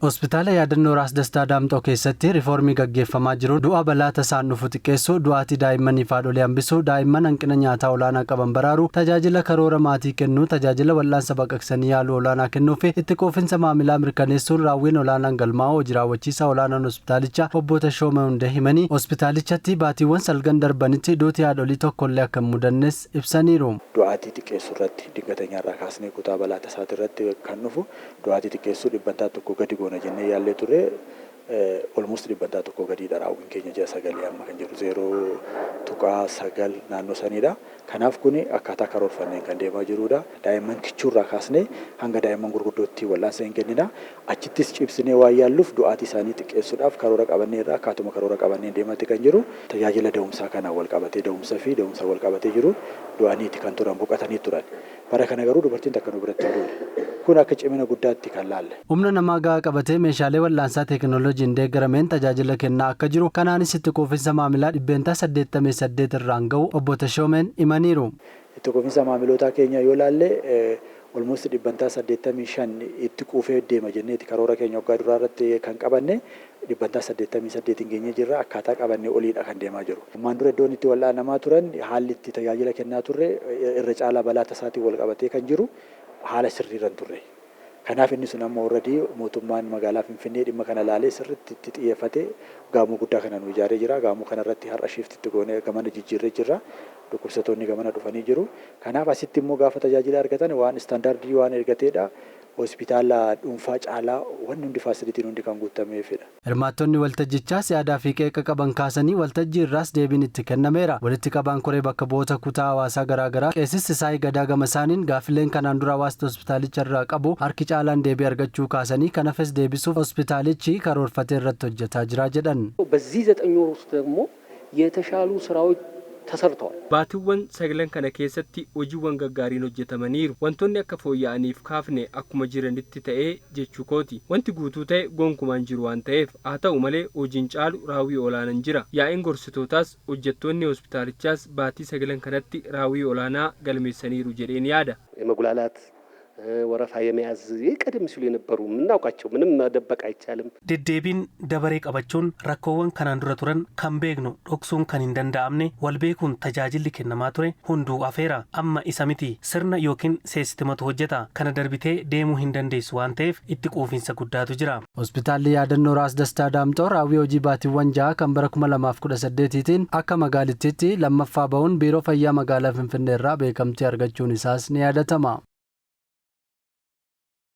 Hospitaala Yaadannoo Raas Dastaa Daamxoo keessatti riifoormii gaggeeffamaa jiruun du'a balaa tasaan dhufu xiqqeessuu, du'aatii daa'immanii fi haadholii hambisuu, daa'imman hanqina nyaataa olaanaa qaban baraaruu, tajaajila karoora maatii kennuu, tajaajila wal'aansa baqaqsanii yaaluu olaanaa kennuu fi itti quufinsa maamilaa mirkaneessuun raawwiin olaanaan galmaa'uu hojii raawwachiisaa olaanaan hospitaalichaa obbo Tashoomee Hundee himanii, hospitaalichatti baatiiwwan salgan darbanitti duuti haadholii tokkollee akka hin mudannes ibsaniiru. Du'aatii xiqqeessuu irratti dingatanya irraa kaasnee kutaa balaa tasaati irratti kan dhufu du'aatii xiqqeessuu 1% gadi goona jennee yaallee ture. Almost 1% gadiidha raawwiin keenya ji'a sagalii amma kan jiru 0.9 naannoo saniidha. Kanaaf kuni akkaataa karoorfanneen kan deemaa jirudha. Daa'imman kichuurraa kaasnee hanga daa'imman gurguddootti wal'aansa hin kennina. Achittis cimsinee waan yaalluuf du'aatii isaanii xiqqeessuudhaaf karoora qabanneerra, akkaatuma karoora qabanneen deemaatti kan jiru. Tajaajila da'umsaa kanaan wal qabatee, da'umsa fi da'umsa wal qabatee jiru du'aniiti kan turan, boqatanii turan. Bara kana garuu dubartiin takka nu biratti hin duune. Kun akka cimina guddaatti kan laalle. Humna namaa gahaa qabatee meeshaalee wal'aansaa teeknooloojiin deeggarameen tajaajila kennaa akka jiru, kanaanis itti quufinsa maamilaa 88% irraan ga'uu obbo Tashoomeen himaniiru. Itti quufinsa maamilootaa keenya yoo laalle almost 85% itti quufee deema jenneeti karoora keenya waggaa duraa irratti kan qabanne, 88%n geenyee jirra. Akkaataa qabanne oliidha kan deemaa jiru. Ammaan dura iddoon itti wal'aanamaa turan, haalli itti tajaajila kennaa turre irra caalaa balaa tasaatiin wal qabatee kan jiru haala sirriirra hin turre. Kanaaf inni sun amma already mootummaan magaalaa Finfinnee dhimma kana laalee sirriitti itti xiyyeeffatee gaamoo guddaa kana nu ijaaree jira. Gaamoo kana irratti har'a shift itti goonee gamana jijjiirree jirra. Dhukkubsattoonni gamana dhufanii jiru. Kanaaf asitti immoo gaafa tajaajila argatan waan istaandaardii waan eeggateedha. Hospitaala dhuunfaa caalaa wanni hundi, facilityn hundi kan guutameefidha. Hirmaattonni waltajjichaas yaadaa fi qeeqa qaban kaasanii waltajjii irraas deebiin itti kennameera. Walitti qabaan koree bakka bu'oota kutaa hawaasaa garaagaraa Qeesis Sisaay Gadaa gama isaaniin gaaffileen kanaan dura hawaasni hospitaalicha irraa qabu harki caalaan deebii argachuu kaasanii kan hafes deebisuuf hospitaalichi karoorfatee irratti hojjetaa jira jedhan. በዚህ 9 ወር ውስጥ ደግሞ የተሻሉ ስራዎች ተሰርተዋል። Baatiwwan saglan kana keessatti hojiiwwan gaggaariin hojjetamaniiru. Wantoonni akka fooyya'aniif kaafne akkuma jiranitti ta'ee jechuu kooti. Wanti guutuu ta'e gonkumaan jiru waan ta'eef, haa ta'u malee hojiin caalu raawwii olaanan jira. Yaa'iin gorsitootaas hojjettoonni hospitaalichaas baatii saglan kanatti raawwii olaanaa galmeessaniiru jedheen yaada. የመጉላላት፣ ወረፋ የመያዝ ቀደም ሲሉ የነበሩ የምናውቃቸው ምንም መደበቅ አይቻልም። Deddeebiin dabaree qabachuun rakkoowwan kanaan dura turan kan beeknu, dhoksuun kan hin danda'amne, wal beekuun tajaajilli kennamaa ture hunduu afeera. Amma isa miti, sirna yookiin seestimatu hojjeta. Kana darbitee deemuu hin dandeessu waan ta'eef itti quufinsa guddaatu jira. Hospitaalli Yaadannoo Raas Dastaa Daamxoo raawwii hojii baatiiwwan 6 kan bara 2018tiin akka magaalittiitti lammaffaa ba'uun Biiroo Fayyaa Magaalaa Finfinnee irraa beekamtii argachuun isaas ni yaadatama.